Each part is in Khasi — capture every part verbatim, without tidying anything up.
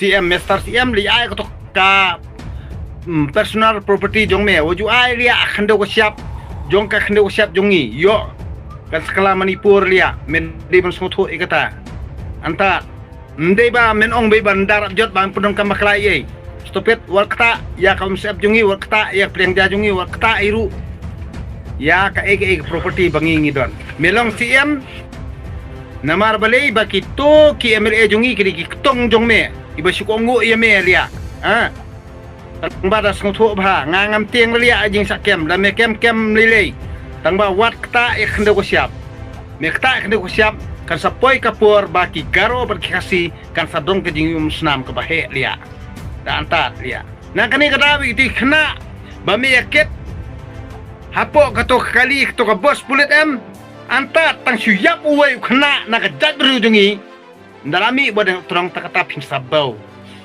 C M, Mister C M, leh ai kato ka, mm, personal property jong me. Wat ju ai leh khyndew ka shyiap jong ka khyndew ka shyiap jong ngi. Ïoh kan sa kylla Manipur leh. Men dei ban sngewthuh ïa kata. Hangta. Ym dei ba men ong ba ban da rap jot ba pyndonkam bakla ei. Stop it, wat ktah ïa ka umsyep jong ngi, wat ktah ïa ka pliang ja jong ngi, wat ktah ei ruh ïa kaei kaei ka property ba ngi ngi don. Me long C M, namar balei ba kito ki M L A jong ngi ki dei ki kyrtong jong me, kiba shu kohnguh ïa me leh. Ha? Tang ba da sngewthuh bha, nga ngam tieng leh ïa ka jingshah kem, da me kem kem lei lei. Tang ba wat ktah ïa ka khyndew ka shyiap. Me ktah ïa ka khyndew ka shyiap, kan sa poi ka por ba ki Garo bad ki Khasi kan sa don ka jingïumsnam kaba heh leh. Da hangta leh. Na kane ka daw ïa kito ki khynnah ba me ïa kit hapoh kato ka kali, kato ka bus pulit em. Hangta tang shu ïap uwei u khynnah na ka jaitbynriew jong ngi. Ynda la mih ba dang trong ta kata phin sa baw.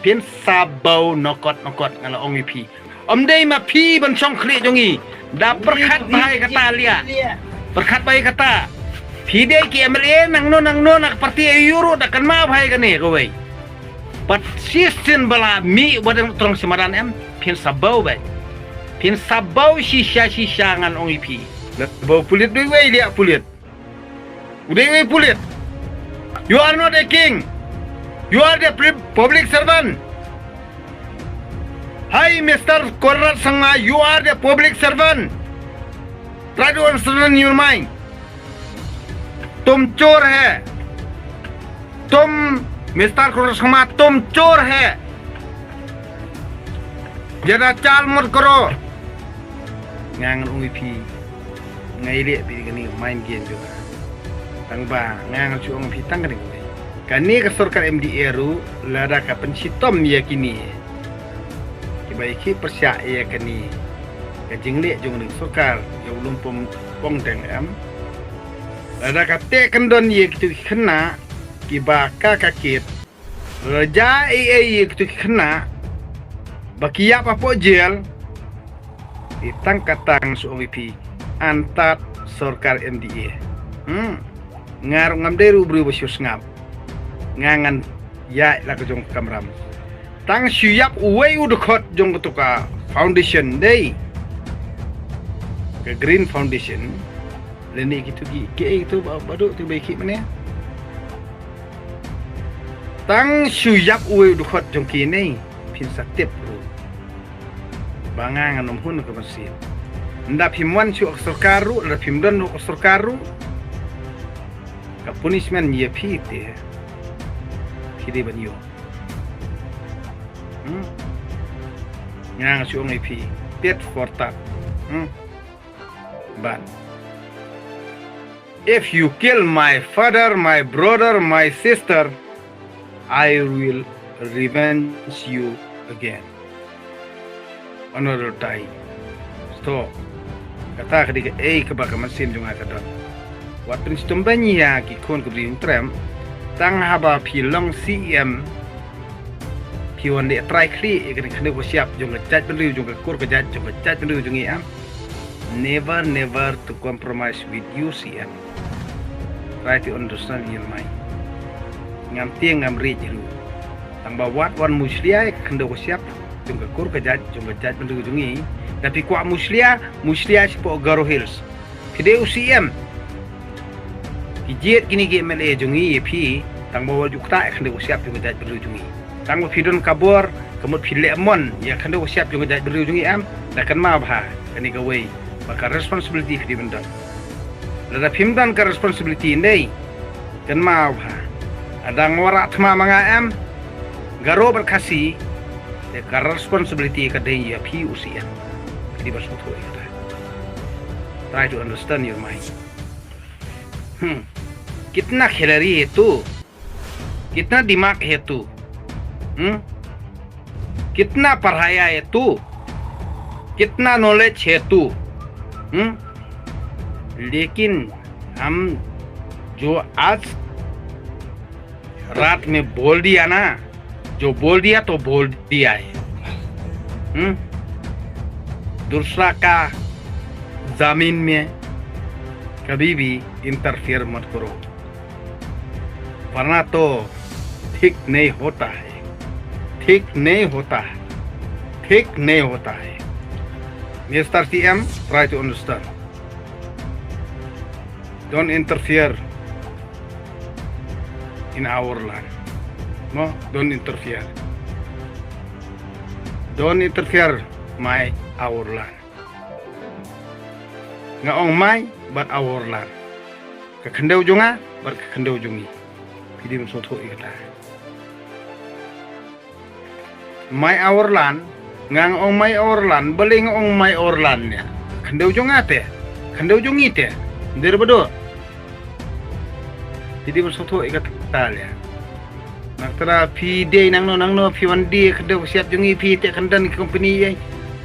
Phin sa baw nokot nokot nga la ong ïa phi. Ym dei ma phi ban shong khlieh jong ngi. Da pyrkhat bha ïa kata leh. Pyrkhat bha ïa kata. Phi dei ki M L A nangno nangno na ka party aïu ruh da kynmaw bha ïa kane kawei. Pat shisien ba la mih ba dang trong shi madan em. Phin sa baw bha. Phin sa baw shisha shisha ngan ong ïa phi. La baw pulit dei wei leh pulit. U dei wei pulit. You are not a king. You are the pri- public servant. Hi, Mister Conrad Sangma, you are the public servant. Try to understand your mind. तुम चोर है. तुम, Mister Conrad Sangma, तुम चोर है. Jada chal mot karo. Nga ngan ong ïa phi. Nga ïaleh bad kane ka mind game jong nga. Tang ba nga ngan shu ong ïa phi tang kane kawei. Kane ka sorkar M D A ruh lada ka pynshitom ïa kine kiba ïa ki pyrshah ïa kane ka jingleh jong kane ka sorkar ïa u Lyngpum Pongdeng em. Lada ka teh kyndon ïa kito ki khynnah kiba ka ka kit. Lada jia ei ei ïa kito ki khynnah ba ki ïap hapoh jel. Te tang kata ngan shu ong ïa phi, hangta sorkar M D A. Hmm. Nga ruh ngam dei ruh u briew ba shu sngap. Nga ngan ïaid la ka jong ka kamram. Tang shu ïap uwei u dkhot jong kato ka foundation dei ka Green Foundation. Lane kito ki, kiei kito ba, ba duk ti ba ïa ki mane. Tang shu ïap uwei u dkhot jong ki ne, phin sa tip ruh ba nga ngan ym hun ka mynsiem. Ynda phim wan shuh ka sorkar ruh, lada phim don ruh ka sorkar ruh, ka punishment ïa phi te phi dei ban ïoh. Hmm? Nga nga shu ong ïa phi, tit for tat. Hmm? But if you kill my father, my brother, my sister, I will revenge you again. Another time. Stop. Kata ka dei kaei kaba ka mynsiem jong nga ka don. Wat pynshitom beiñ ïa ki khun ka briew Trump. Tang haba phi long C M, phi wan leh trai khlieh ïa kane ka khyndew ka shyiap jong ka jaitbynriew, jong ka kur ka jait, jong ka jaitbynriew jong ngi em. Never, never to compromise with you, C M. Try to understand your mind. Ngam tieng ngam riej ruh. Tang ba wat wan mushlia ïa ka khyndew ka shyiap jong ka kur ka jait, jong ka jaitbynriew jong ngi. Da phi kwah mushlia, mushlia shapoh Garo Hills. Phi dei u C M. Ki jied kine ki M L A jong ngi ïa phi, tang ba wat ju ktah ïa ka khyndew ka shyiap jong ka jaitbynriew jong ngi. Tang ba phi don ka bor, ka mut phi leh mon ïa ka khyndew ka shyiap jong ka jaitbynriew jong ngi em, da kynmaw bha kane kawei, ba ka responsibility phi dei ban don. Lada phim don ka responsibility ne, kynmaw bha. Lada nga wanrah thma ma nga em, Garo bad Khasi, te ka responsibility ka dei ïa phi u C M. Phi dei ban sngewthuh ïa kata. Try to understand your mind. Hmm. कितना खिलाड़ी है तू? कितना दिमाग है तू? हम्म? कितना पढ़ाया है तू? कितना नॉलेज है तू? हम्म? लेकिन हम जो आज रात में बोल दिया ना, जो बोल दिया तो बोल दिया है। हम्म? दूसरा का जमीन में कभी भी इंटरफेयर मत करो, वरना तो ठीक नहीं होता है। ठीक नहीं होता है, ठीक नहीं होता है। Mister C M, try to understand. Don't interfere in our land. No, don't interfere. Don't interfere my our land. Nga ong my bad our land. Ka khyndew jong nga bad ka khyndew jong ngi. Phi dei ban sngewthuh ïa kata. My our land, nga ong my our land, balei nga ong my our land ïa? Khyndew jong nga te, khyndew jong ngi te, dei ba dei? Phi dei ban sngewthuh ïa kata ïa. Nangta phi dei nangno nangno phi wan die khyndew ka shyiap jong ngi phi te khyndew ka company ïa.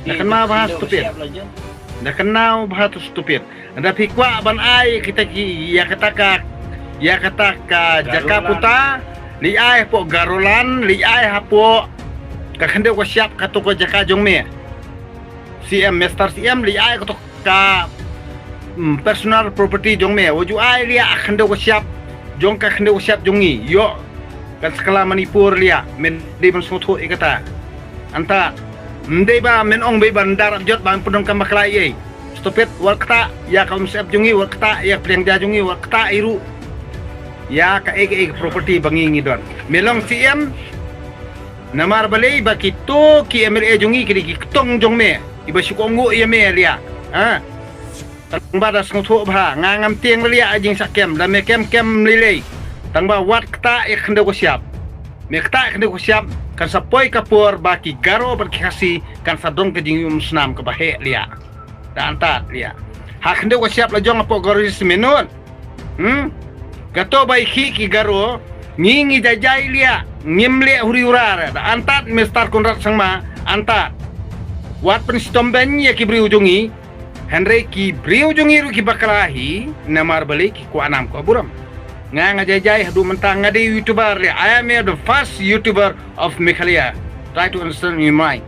Da kynmaw bha stupid. Da kynmaw bha tu stupid. Da phi kwah ban ai kita ki ïa kata ka ïa kata ka jaka puta, leit ai hapoh Garoland, leit ai hapoh ka khyndew ka shyiap kato ka jaka jong me. C M, Mister C M, leit ai kato ka, mm, personal property jong me. Wat ju ai ïa ka khyndew ka shyiap jong ka khyndew ka shyiap jong ngi. Ïoh, kan sa kylla Manipur ïa, men dei ban sngewthuh ïa kata. Anta, ym dei ba men ong ba ban da rap jot ban pyndonkam bakla ei. Stupid, wat ktah ïa ka umsyep jong ngi, wat ktah ïa ka pliang ja jong ngi, wat ktah ei ruh ïa kaei kaei ka property ba ngi ngi don. Me long C M, namar balei ba kito ki M L A jong ngi ki dei ki kyrtong jong me, kiba shu kohnguh ïa me ïa. Ha? Tang ba da sngewthuh bha, nga ngam tieng ïa ka jingshah kem, da me kem kem lei lei. Tang ba wat ktah ïa ka khyndew ka shyiap. Me ktah ïa ka khyndew ka shyiap, kan sa poi ka por ba ki Garo bad ki Khasi kan sa don ka jingïohi umsnam kaba heh ïa. Da antad ïa. Ha khyndew ka shyiap la jong hapoh Garo Hills mynno. Hmm? Kato ba i khih ki Garo, ngi ngi jai jai ïa, ngim leh huri hura. Da antad Mister Conrad Sangma, antad. Wat pynshitom beiñ ïa ki briew jong ngi, hynrei ki briew jong ngi ruh ki bakla hi, namar balei ki kwah nam kwah burom. Nga nga jai jai haduh mynta nga dei YouTuber ïa, I am the first YouTuber of Meghalaya. Try to understand my mind.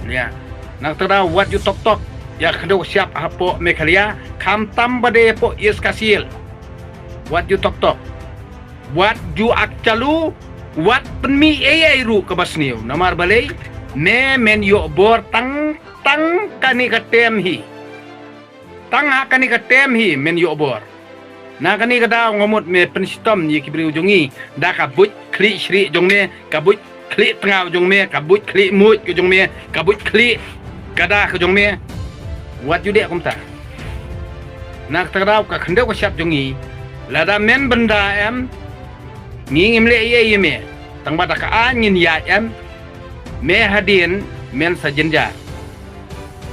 Ïa. Nangta da wat ju tok tok ïa ka khyndew ka shyiap hapoh Meghalaya, khamtam ba dei hapoh East Khasi Hills. Wat ju tok tok. Wat ju ak chalu, wat pynmih ei ei ruh kaba sniew. Namar balei, me men ïoh bor tang tang kane ka term hi. Tang ha kane ka term hi men ïoh bor. Na kane ka daw nga mut me pynshitom ïa ki briew jong ngi da ka buit khlieh shrieh jong me, ka buit khlieh tngaw jong me, ka buit khlieh muid ka jong me, ka buit khlieh kada ka jong me. Wat ju dei kumta. Na kata ka daw ka khyndew ka shyiap jong ngi, lada men bynda em, ngi ngim leh ei ei ïa me. Tang ba da ka aiñ ngin ïaid em, me hadien men sa jynjar.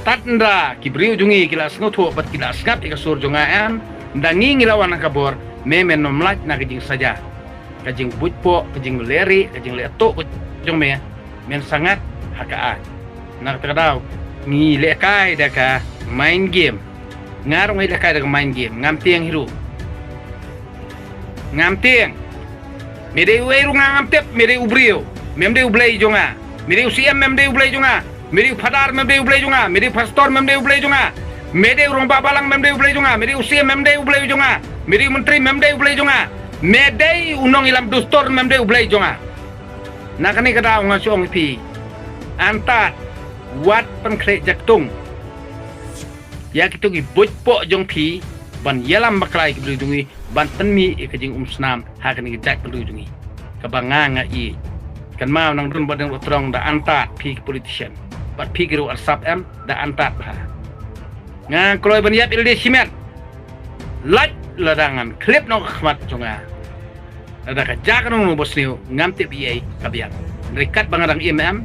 Tad ynda ki briew jong ngi ki la sngewthuh bad ki la sngap ïa ka sur jong nga em, ynda ngi ngi la wan ha ka bor, me men ym lait na ka jingsaja, ka jingbuit poh, ka jingleh rieh, ka jingleh tuh ka jong me, men sa ngat ha ka aiñ. Na kata ka daw ngi lehkai da ka mind game. Nga ruh ngi lehkai da ka mind game, ngam tieng hi ruh. Ngam tieng. Me dei uei ruh nga ngam tip, me dei u briew. Mem dei u blei jong nga. Me dei u C M, mem dei u blei jong nga. Me dei u phadar, mem dei u blei jong nga. Me dei u pastor, mem dei u blei jong nga. Me dei u rangbah balang, mem dei u blei jong nga. Me dei u C M, mem dei u blei jong nga. Me dei u myntri, mem dei u blei jong nga. Me dei u nongïalam dustur, mem dei u blei jong nga. Na kane ka daw nga shu ong ïa phi, antad, wat pynkhreh jaktung ïa kito ki buit poh jong phi ban ïalam bakla ïa ki briew jong ngi, ban pynmih ïa ka jingumsnam ha kane ka jaitbynriew jong ngi. Kaba nga nga ïeit. Kynmaw nang run bad nang ruh trong, da antad phi ki politician bad phi ki riew arsap em, da antad bha. Nga kloi ban ïap ïalade shimet. Lait lada ngan khlip noh ka khmat jong nga. Lada ka jia kano kano ba sniew, ngam tip ei ei ka biang. Hynrei katba nga dang im em,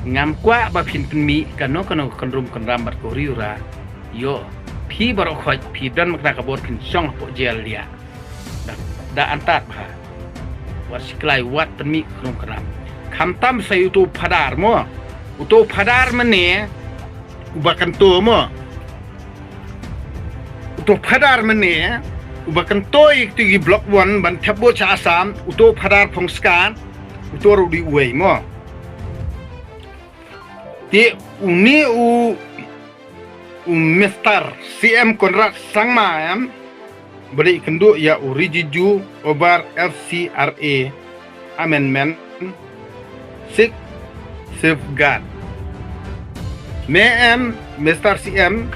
ngam kwah ba phin pynmih kano kano ka kynrum kynram bad ka huri hura. Ïoh, phi baroh khoit phi don ma kata ka bor phin shong hapoh jel ïa. Da, da antad bha. Wat siklai, wat pynmih ka kynrum kynram. Khamtam sa ïa uto u phadar mo. Uto u phadar mynne uba kynto mo. Uto u phadar mynne uba kynto ïa kito ki block one ban thep vote sha Assam, uto u phadar Phongskhat, uto ruh dei uwei mo. Te une u, u Mister C M Conrad Sangma em, ba dei kynduh ïa u Review over F C R A Amendment six safeguard. Me em, Mister C M,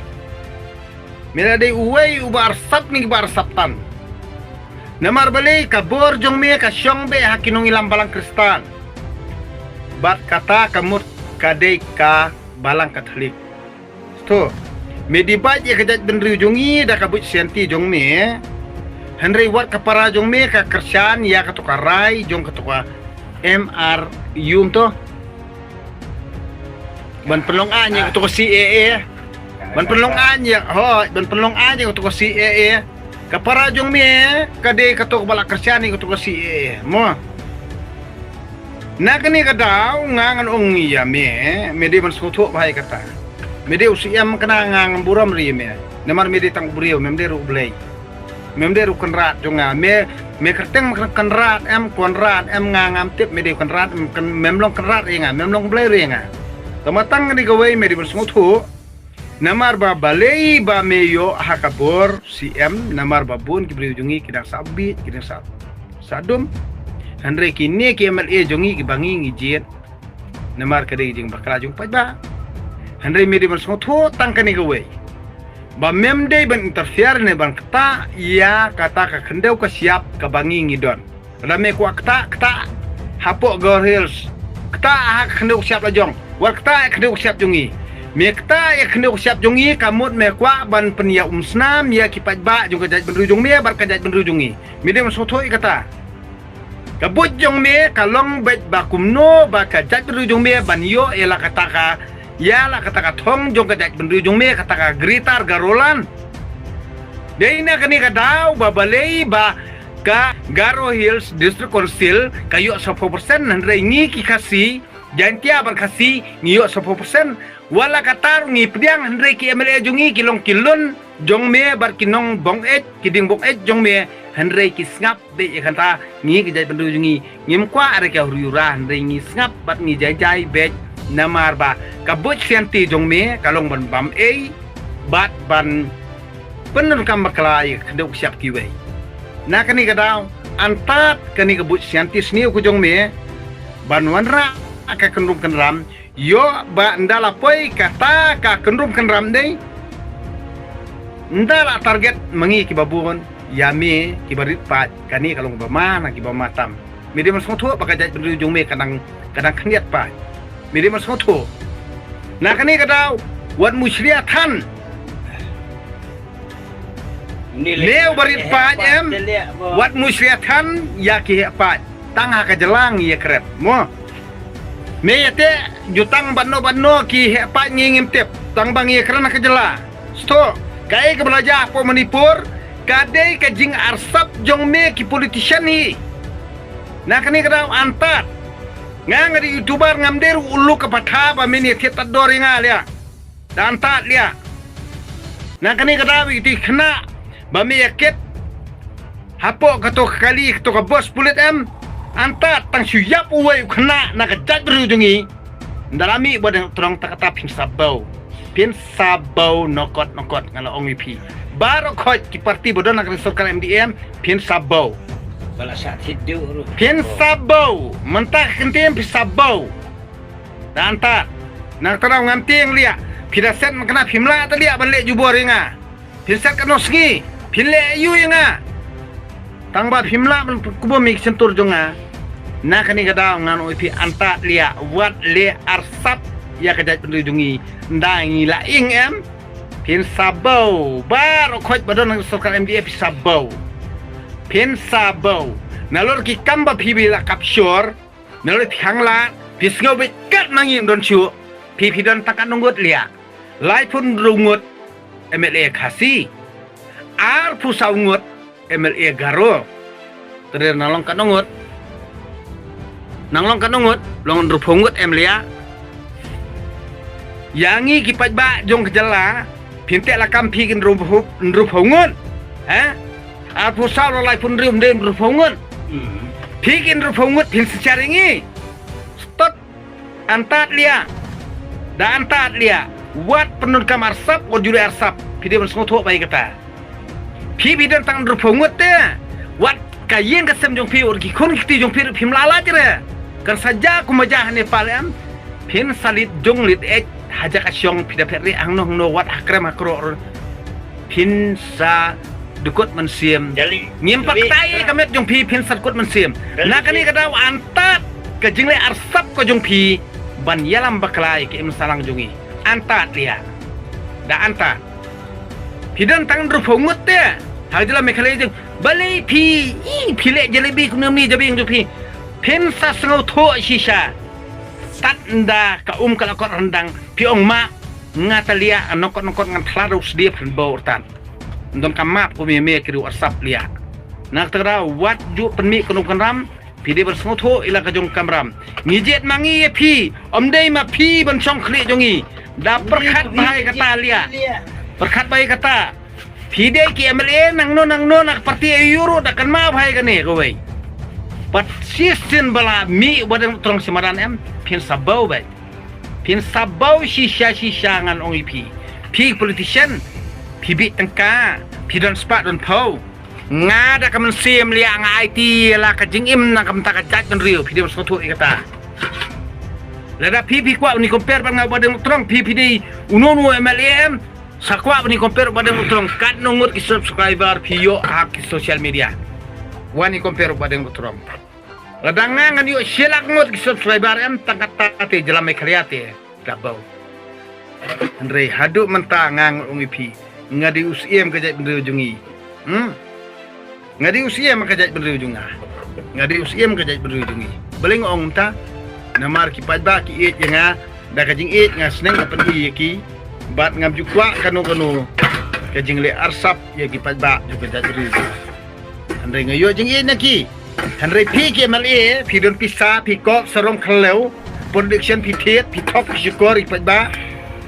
me la dei uwei uba arsap na kiba arsap tan. Namar balei ka bor jong me ka shong beit ha ki nongïalam balang Khristan. Bad kata ka mut ka dei ka balang Katholik. To, me dei bad ïa ka jaitbynriew jong ngi da ka buit sianti jong me. Hynrei wat ka para jong me ka kyrshan ïa kato ka rai jong kato ka M R U to. Ban pynlong aiñ ïa kato ka C A A. Ban pynlong aiñ ïa, hooid, ban pynlong aiñ ïa kato ka C A A. Ka para jong me ka dei kato kaba la kyrshan ïa kato ka C A A. Mo. Na kane ka daw nga ngan ong ïa me, me dei ban sngewthuh bha ïa kata. Me dei u C M kane, nga ngam burom ruh ïa me. Namar me dei tang u briew, mem dei ruh u Blei. Mem dei ruh u kynrad jong nga. Me, me kyrteng me kyrteng kynrad em, kynrad em, nga ngam tip me dei u kynrad em, kyn-, mem long kynrad ïa nga, mem long Blei ruh ïa nga. Tangba tang kane kawei me dei ban sngewthuh. Namar ba balei ba me ïoh ha ka bor C M, namar ba bun ki briew jong ngi ki dang sah bieit, ki dang sah, sah dum. Hynrei kine ki M L A jong ngi kiba ngi ngi jied. Namar ka dei ka jingbakla jong paidbah. Hynrei me dei ban sngewthuh tang kane kawei. Ba mem dei ban interfere ne ban ktah ïa kata ka khyndew ka shyiap kaba ngi ngi don. Lada me kwah ktah, ktah hapoh Garo Hills. Ktah ha ka khyndew ka shyiap la jong. Wat ktah ïa ka khyndew ka shyiap jong ngi. Me ktah ïa ka khyndew ka shyiap jong ngi, ka mut me kwah ban pynïaumsnam ïa ki paidbah jong ka jaitbynriew jong me bad ka jaitbynriew jong ngi. Me dei ban sngewthuh ïa kata. Ka buit jong me ka long beit ba kumno ba ka jaitbynriew jong me ban ïoh ïa la kata ka, ïa la kata ka thong jong ka jaitbynriew jong me, kata ka Greater Garoland. Dei na kane ka daw ba balei ba ka Garo Hills District Council ka ïoh saphew percent, hynrei ngi ki Khasi, Jaintia bad Khasi ngi ïoh saphew percent. Wat la katta ruh ngi pdiang, hynrei ki M L A jong ngi ki long ki lun jong me bad ki nongbong eit, ki dieng bong eit jong me, hynrei ki sngap beit ïa kata. Ngi ki jaitbynriew jong ngi ngim kwah re ka huri hura, hynrei ngi sngap bad ngi jai jai beit. Namar ba ka buit sianti jong me ka long ban bam ei bad ban pyndonkam bakla ïa ka khyndew ka shyiap kiwei. Na kane ka daw, antad kane ka buit sianti sniew ka jong me ban wanrah ka kynrum kynram, ïoh ba ynda la poi kata ka kynrum kynram dei, ynda la target ma ngi kiba bun, ïa me kiba rit paid, kane ka long ba ma na kiba ma tam. Me dei ban sngewthuh ba ka jaitbynriew jong me ka dang, ka dang khyndiat paid. Me dei ban sngewthuh. Na kane ka daw, wat mushlia than. Neu barit paid em, wat mushlia than ïa ki heh paid. Tang ha ka jylla ngi ïa kren mo. Me ïateh jutang bad no bad no ki heh paid ngi ngim tip. Tang ba ngi ïa kren ha ka jylla. Sto, kaei kaba la jia hapoh Manipur ka dei ka jingarsap jong me ki politician hi. Na kane ka daw antad. Nga nga dei YouTuber, ngam dei ruh u luk ka patha ba men ïa thied tad dor ïa nga lia. Da antad lia. Na kane ka daw ïa ki khynnah ba me ïa kit hapoh kato ka kali, kato ka bos pulit em. Antad tang shu ïap uwei u khynnah na ka jaitbynriew jong ngi. Ynda la mih ba dang trong ta kata phin sa baw. Phin sa baw nokot nokot nga la ong ïa phi. Baroh khoit ki parti ba don na ka sorkar M D A em phin sa baw. Ba la shah thied duh ruh. Phin sa baw. Mynta ka kyntien phin sa baw. Da antad. Na kata daw ngam tieng lia. Phi da set ma kane phim lah ta lia ban leh jubor ïa nga. Phin set katno sngi, phin leh aïu ïa nga. Tang ba phim lah ban kubur ïa ki shyntur jong nga. Na kane ka daw ngan ong ïa phi antad lia, wat leh arsap ïa ka jaitbynriew jong ngi. Ynda ngi la ing em, phin sa baw. Baroh khoit ba don na sorkar M D A phin sa baw. Phin sa baw. Nalor ki kam ba phi ba la capture, nalor phi khang lad, phi sngew beit kat ma ngi ym don shuh. Phi phi don tang katno ngut lia. Laiphew hynriew ngut M L A Khasi. Arphew saw ngut M L A Garo. Te dei nang long katno ngut? Nang long katno ngut? Long hynriewphew ngut em lia. Ïa ngi ki paidbah jong ka jylla, phin teh lakam phi ki hynriewphew, hynriewphew ngut. Eh? Arphew saw la laiphew hynriew, ym dei hynriewphew ngut. Phi ki hynriewphew ngut phin synshar ïa ngi. Stot. Antad lia. Da antad lia. Wat pyndonkam arsap, wat ju leh arsap. Phi dei ban sngewthuh ba ïa kata. Phi phi don tang hynriewphew ngut te. Wat ka ïing ka sem jong phi, wat ki khun ki kti jong phi ruh phim lah lait re. Kan sa jia kum ba jia ha Nepal em. Phin sa leit jong leit eh ha jaka shong, phi da phet rieh hangno hangno, wat ha krem ha krok ruh. Phin sa dkut mynsiem. Jali. Ngim pat kta ïa ka met jong phi, phin sa dkut mynsiem. Jali. Na kane ka daw antad ka jingleh arsap ka jong phi ban ïalam bakla ïa ki im sahlang jong ngi. Antad ïa. Da antad. Phi don tang hynriewphew ngut te ha jylla Meghalaya jong. Balei phi, i, phi leh jalebi kumne kumne jabieng jong phi. Phin sa sngewthuh shisha. Tad ynda ka um ka la kot ryndang, phi ong ma, nga ta liah, nongkot nongkot ngan thlad ruh sdie phan bor tad. Don ka map kum ïa me ki ruh arsap liah. Na kata ka daw wat ju pynmih kano kano ram, phi dei ban sngewthuh ïa la ka jong ka kamram. Ngi jied ma ngi ïa phi, ym dei ma phi ban shong khlieh jong ngi. Da pyrkhat bha ïa kata liah. Pyrkhat bha ïa kata. Phi dei ki M L A nangno nangno na ka party aïu ruh da kynmaw bha ïa kane kawei. Pat shisien ba la mih Bah Deng Dohtdong sha madan em, phin sa baw beit. Phin sa baw shisha shisha ngan ong ïa phi. Phi politician, phi bit tyngka, phi don spah don phew. Nga da ka mynsiem liah nga aiti ïa la ka jingim na ka bynta ka jaitbynriew, phi dei ban sngewthuh ïa kata. Lada phi phi kwah ban ïa compare bad nga Bah Deng Dohtdong, phi phi dei uno uno M L A em, sa kwah ban ïa compare Bah Deng Dohtdong, katno ngut ki subscriber phi ïoh ha ki social media. Wan ïa compare Bah Deng Dohtdong. Lada nga ngan ïoh shi lak ngut ki subscriber em, tang kata te jylla Meghalaya te. Ka bau. Hynrei haduh mynta nga ong ïa phi, nga dei u siem ka jaitbynriew jong ngi. Hmm? Nga dei u siem ka jaitbynriew jong nga. Nga dei u siem ka jaitbynriew jong ngi. Balei nga ong mynta? Namar ki paidbah ki ïeit ïa nga, da ka jingïeit nga sneng ka pyni ïa ki. Bad ngam ju kwah kano kano ka jingleh arsap ïa ki paidbah jong ka jaitbynriew jong nga. Hynrei nga ïoh jingïeit na ki. Hynrei phi ki M L A, phi don pisa, phi kop sarong khyllem, production phi thied, phi thok phi shukor ïa ki paidbah.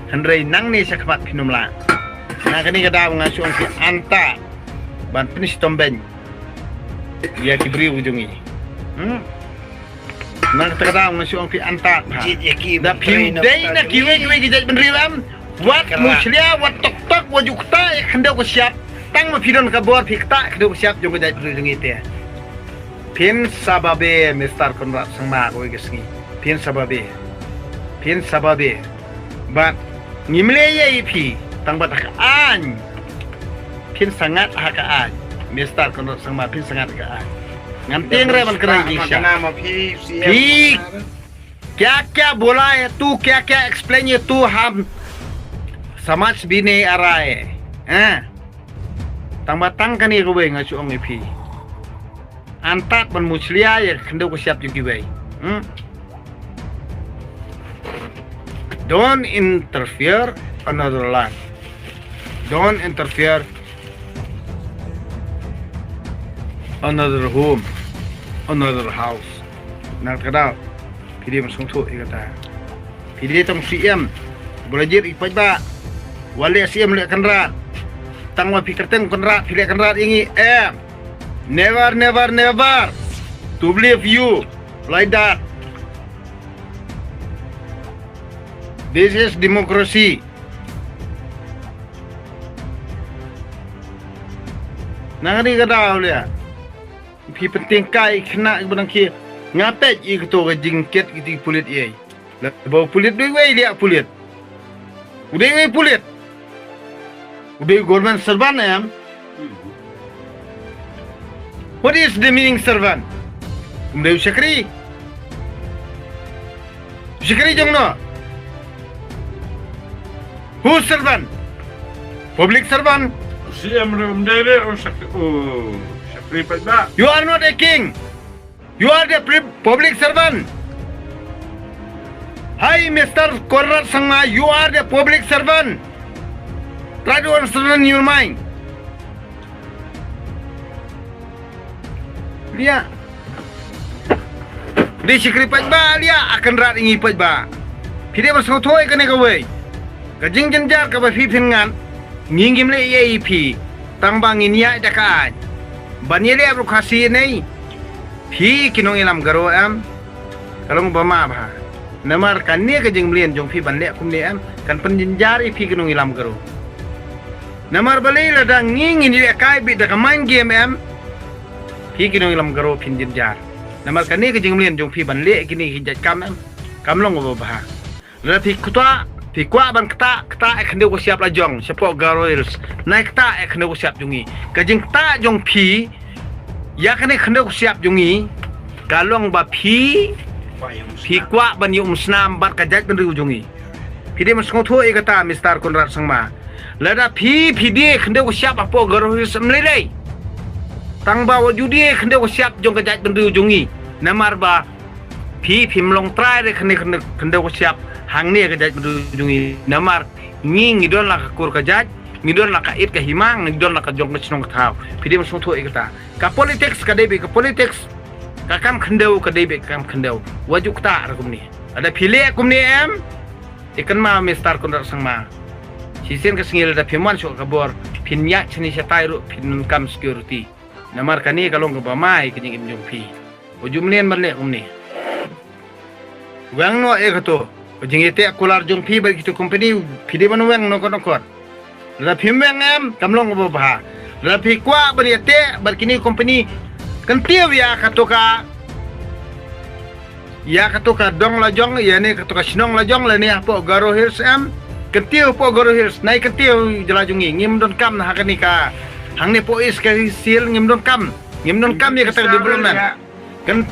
Hynrei nangne shakhmat phin ym lah. Na kane ka daw nga shu ong phi antad ban pynshitom beiñ ïa ki briew jong ngi. Hmm? Na kata ka daw nga shu ong phi antad bha. Jied ïa ki, da phi dei na kiwei kiwei ki jaitbynriew em. Wat mushlia, wat tok tok, wat ju kta ïa ka khyndew ka shyiap. Tang ma phi don ka bor phi kta ka khyndew ka shyiap jong ka jaitbynriew jong ngi te. Phin sa babe Mister Conrad Sangma kawei ka sngi. Phin sa babe. Phin sa babe. Bad ngim leh ïa phi tang bad ha ka aiñ. Phin sa ngat ha ka aiñ. Mister Conrad Sangma, phin sa ngat ha ka aiñ. Ngam tieng re ban kren ïa ki sha. Phi क्या क्या बोला है तू, क्या क्या एक्सप्लेन है तू, हम समझ भी नहीं आ रहा है, हैं? Tang ba tang kane kawei nga shu ong ïa phi. Antad ban mushlia ïa ka khyndew ka shyiap jong kiwei. Hmm? Don't interfere another land. Don't interfere another home, another house. Na kata ka daw phi dei ban sngewthuh ïa kata. Phi dei tang siem ba la jied ïa ki paidbah. Wat leh siem leh kynrad. Tang ba phi kyrteng kynrad, phi leh kynrad ïa ngi em. Never, never, never to believe you like that. This is democracy. Na kane ka daw leh phi pyntyngkai khynnah kiba dang khie. Nga peit ïa kato ka jingkit kiti pulit ïa. Lada ba u pulit dei wei liah pulit. U dei wei pulit. U dei government servant em. What is the meaning servant? Um dei u shakri. U shakri jong no. Who servant? Public servant. C M re um dei re u shakri, u shakri paidbah. You are not a king. You are the pri- public servant. Hi, Mister Conrad Sangma, you are the public servant. Try to understand your mind. Liah. Dei shakri paidbah liah, a kynrad ïa ngi paidbah. Phi dei ban sngewthuh ïa kane kawei. Ka jingjynjar kaba phi phin ngat, ngi ngim leh ei ei ïa phi. Tang ba ngin ïaid da ka aiñ. Ban ïaleh bad u Khasi ïa nei. Phi ki nongïalam Garo em. Ka long ba ma bha. Namar kane ka jingmlien jong phi ban leh kumne em, kan pynjynjar ïa phi ki nongïalam Garo. Namar balei lada ngi ngin ïalehkai beit da ka mind game em, phi ki nongïalam Garo phin jynjar. Namar kane ka jingmlien jong phi ban leh kine ki jait kam em, kam long ba bha. Lada phi kwah, phi kwah ban ktah, ktah ïa ka khyndew ka shyiap la jong shapoh Garo Hills. Nai ktah ïa ka khyndew ka shyiap jong ngi. Ka jingktah jong phi ïa kane ka khyndew ka shyiap jong ngi ka long ba phi, phi kwah ban ïa umsnam bad ka jaitbynriew jong ngi. Phi dei ban sngewthuh ïa kata, Mister Conrad Sangma. Lada phi, phi die khyndew ka shyiap hapoh Garo Hills em lei lei. Tang ba wat ju die khyndew ka shyiap jong ka jaitbynriew jong ngi. Namar ba phi, phim long trai re khyndew, khyndew, khyndew ka shyiap hangne ka jaitbynriew jong ngi. Namar ngi, ngi don la ka kur ka jait, ngi don la ka it ka hima, ngi don la ka jong ka shnong ka thaw. Phi dei ban sngewthuh ïa kata. Ka politics ka dei beit ka politics, ka kam khyndew ka dei beit ka kam khyndew. Wat ju ktah re kumne. Lada phi leh kumne em, ïa kynmaw Mister Conrad Sangma. Shisien ka sngi lada phim wan shuh ka bor, phin ïaid shane shatai ruh phin kam security. Namar kane ka long kaba mai ka jingim jong phi. Wat ju mlien ban leh kumne. Weng noh ïa kato. Ka jingïateh kular jong phi bad kito company, phi dei ban weng noh kot noh kot. Lada phim weng em, kam long kaba bha. Lada phi kwah ban ïateh bad kine company, kyntiew ïa kato ka, ïa kato ka dong la jong, ïa ne kato ka shnong la jong, lane hapoh Garo Hills em. Kyntiew hapoh Garo Hills, nai kyntiew jylla jong ngi, ngim donkam ha kane ka, hangne hapoh East Khasi Hills ngim donkam. Ngim donkam ïa kata ka development. Kan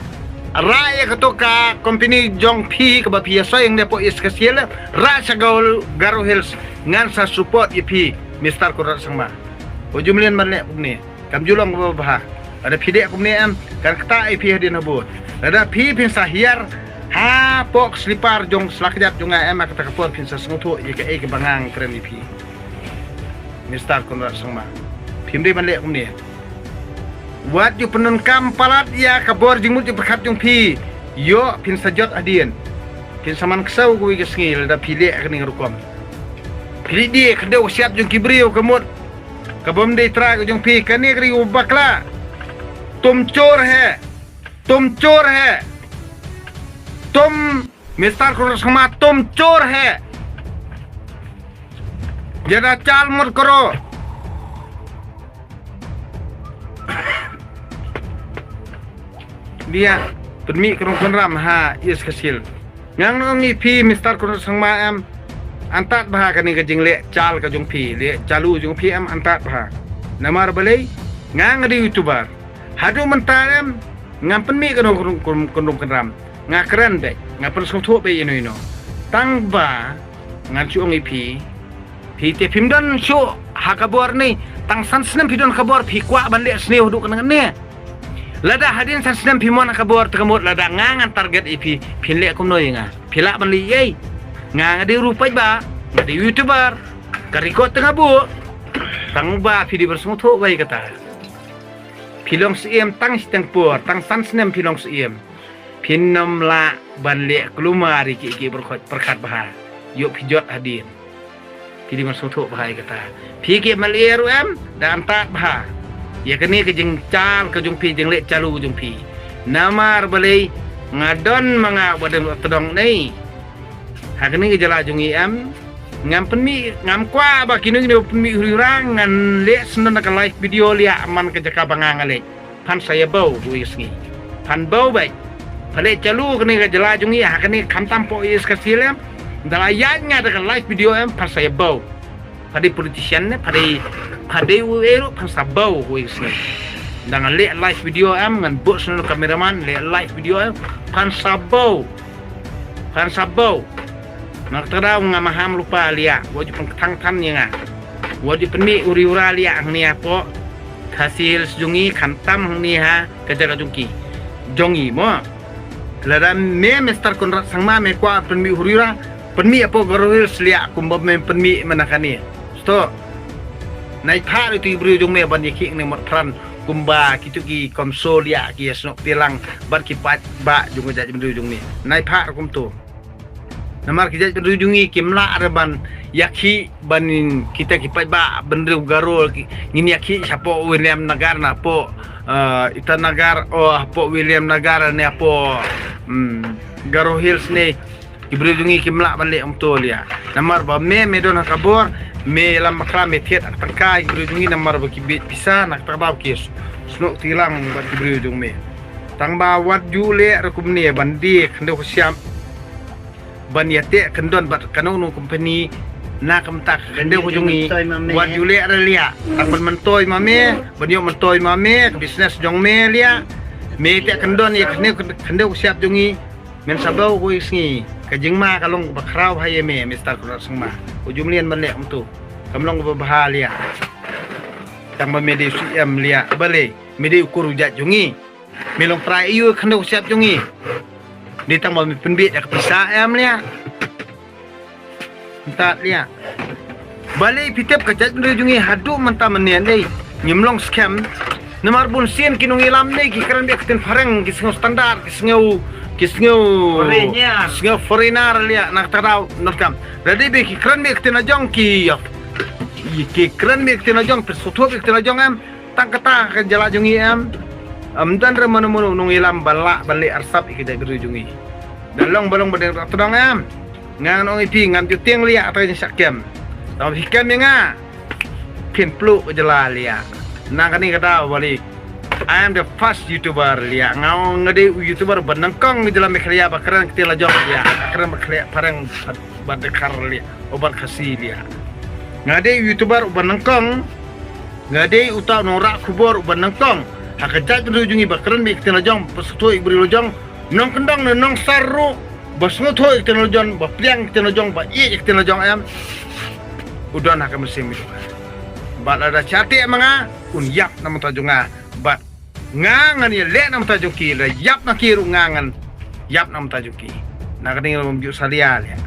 rah ïa kato ka company jong phi kaba phi ïa soi hangne hapoh East Khasi Hills, rah sha Garo, Garo Hills, ngan sa support ïa phi, Mister Conrad Sangma. Wat ju mlien ban leh kumne. Kam ju long kaba bha. Lada phi leh kumne em, kan ktah ïa phi hadien habud. Lada phi phin sa hiar hapoh ka slipar jong sla kjat jong nga em, ha kata ka por phin sa sngewthuh ïa kaei kaba nga kren ïa phi, Mister Conrad Sangma. Phim dei ban leh kumne. Wat ju pyndonkam palat ïa ka bor jingmut jingpyrkhat jong phi. Ïoh phin sa jot hadien. Phin sa man ksew kawei ka sngi lada phi leh kane ka rukom. Phi leh die khyndew ka shyiap jong ki briew ka mut. Ka bym dei trai ka jong phi, kane ka ri u bakla. तुम चोर है, तुम चोर है, तुम मिस्टर Conrad Sangma, तुम चोर है। ज्यादा चाल मत करो। Dia pynmih ka rong kynram ha East Khasi Hills. Nga ong ïa phi Mister Conrad Sangma em, antad bha kane ka jingleh chal ka jong phi, leh chalu jong phi em, antad bha. Namar balei? Nga nga dei YouTuber. Haduh mynta em, ngam pynmih ka rong, ka rong, ka rong kynram. Nga kren beit, nga pynsngewthuh beit ïano ïano. Tang ba ngan shu ong ïa phi, phi te phim don shuh ha ka bor ne, tang san snem phi don ka bor, phi kwah ban leh sniew haduh kane kane. Lada hadien san snem phi mon ha ka bor te ka mut lada nga ngan target ïa phi, phin leh kumno ïa nga? Phi lah ban leh ei? Nga nga dei ruh paidbah, nga dei YouTuber, ka record te nga buh. Tang ba phi dei ban sngewthuh bha ïa kata. Phi long syiem tang shiteng por, tang san snem phi long syiem. Phin ym lah ban leh kulmar ïa kiei kiei baroh, pyrkhat bha. Ïoh phi jot hadien. Phi dei ban sngewthuh bha ïa kata. Phi ki MLA ruh em, da antad bha ïa kane ka jingchal ka jong phi, jingleh chalu ka jong phi. Namar balei? Nga don ma nga ba dang tdong nei. Ha kane ka jylla jong ngi em, ngam pynmih, ngam kwah ba kino kino pynmih huri hura, ngan leh sngewbha ka live video liah man ka jaka ba nga nga leh. Phan sa ïa bau kawei ka sngi. Phan bau beit. Pha leh chalu kane ka jylla jong ngi, ha kane khamtam hapoh East Khasi Hills em. Da la ïaid nga da ka live video em, phan sa ïa bau. Pha dei politician ne, pha dei, pha dei uei ruh, phan sa bau kawei ka sngi. Da nga leh live video em, ngan buh sngewbha cameraman, leh live video em, phan sa bau. Phan sa bau. Nga kata ka daw nga maham lypa liah, wat ju pynkthang than ïa nga. Wat ju pynmih huri hura liah hangne hapoh Khasi Hills jong ngi, khamtam hangne ha ka jaka jong ki, jong ngi mo. Lada me Mister Conrad Sangma me kwah pynmih huri hura, pynmih hapoh Garo Hills liah kumba me pynmih mynta kane. Sto. Nai phah ruh ïa ki briew jong me ban ïakhih ne mot pran kumba kito ki komso liah ki ïasnoh tilang bad ki paidbah jong ka jaitbynriew jong me. Nai phah ruh kumto. Namar ki jaitbynriew jong ngi kim lah re ban ïakhih ban kita ki paidbah bynriew Garo ki, ngin ïakhih shapoh Williamnagar na hapoh, eh, Itanagar, oh, hapoh Williamnagar ne hapoh, hmm, Garo Hills ne. Ki briew jong ngi kim lah ban leh kumto liah. Namar ba me, me don ha ka bor, me lam bakla me thied ha ka tyngka, ki briew jong ngi namar ba ki bit pisa, na kata ka daw ki snoh tilang bad ki briew jong me. Tang ba wat ju leh re kumne ban die khyndew ka shyiap. ban ïateh kyndon bad kano kano company na ka bynta ka khyndew ka jong ngi. Wat ju leh re liah. Tang ban myntoi ma me, ban ïoh myntoi ma me ka business jong me liah. Me teh kyndon ïa ka khyndew, khyndew ka shyiap jong ngi. Men sa baw kawei ka sngi. Ka jingma ka long ba khraw ha ïa me, Mister Conrad Sangma. U ju mlien ban leh kumto. Kam long ba bha liah. Tang ba me dei u C M liah. Balei, me dei u kur u jait jong ngi. Me long trai ïa ka khyndew ka shyiap jong ngi. Dei tang ba me pynbeit ïa ka pisa em liah. Mynta liah. Balei phi tip ka jaitbynriew jong ngi haduh mynta mynne dei ngim long skhem. Namar bun sien ki nongïalam ne ki kren beit ka ktien phareng, ki sngew standard, ki sngew, ki sngew foreigner, sngew foreigner liah, na kata ka daw, na kata ka daw. Lada dei ba ki kren beit ka ktien la jong ki, ki kren beit ka ktien la jong, phi sngewthuh beit ka ktien la jong em. Tang kata ka jylla jong ngi em. Ym don re mano mano u nongïalam ban lah ban leh arsap ïa ka jaitbynriew jong ngi. Da long ba long ba dang tdong em. Nga ngan ong ïa phi, ngam ju tieng liah ïa kata ka jingshah kem. Tang ba phi kem ïa nga, phin pluh ka jylla liah. Na kane ka daw balei, I am the first YouTuber liah. Nga ong nga dei u YouTuber uba nyngkong ha jylla Meghalaya ba kren ka ktien la jong liah. Kren ba khleh phareng bad, bad Dkhar liah, o bad Khasi liah. Nga dei u YouTuber uba nyngkong. Nga dei uta u nongrah khubor uba nyngkong ha ka jaitbynriew jong ngi ba kren beit ka ktien la jong, ba sngewthuh ïa ka briew la jong. Nongkyndong ne nongsor ruh ba sngewthuh ïa ka ktien la jong, ba pdiang ïa ka ktien la jong, ba ïeit ïa ka ktien la jong em, u don ha ka mynsiem jong nga. Bad lada sha teh ma nga, un ïap na ka bynta jong nga. Bad nga ngan ïaleh na ka bynta jong ki, lada ïap na ki ruh nga ngan ïap na ka bynta jong ki. Na ka ding ruh ym ju salia liah.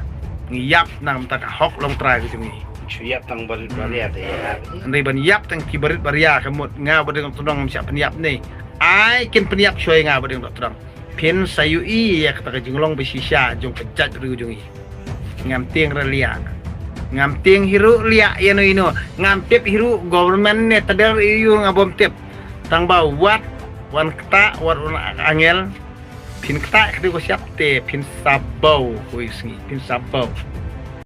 Ngi ïap na ka bynta ka hok longtrai ka jong ngi. Shu ïap tang barit baria te ïa. Hynrei ban ïap tang ki barit baria ka mut nga ba dang tdong ngam shah pynïap ne. Ai kin pynïap shuwa ïa nga ba dang tdong. Phin sa ïohi ïa kata ka jinglong ba shisha jong ka jaitbynriew jong ngi. Ngam tieng re liah. Ngam tieng hi ruh liah ïano ïano. Ngam tip hi ruh government ne tdar ïa u, nga bym tip. Tang ba wat wan ktah, wat wan angel. Phin ktah ka dei ka shyiap te phin sa baw kawei ka sngi, phin sa baw.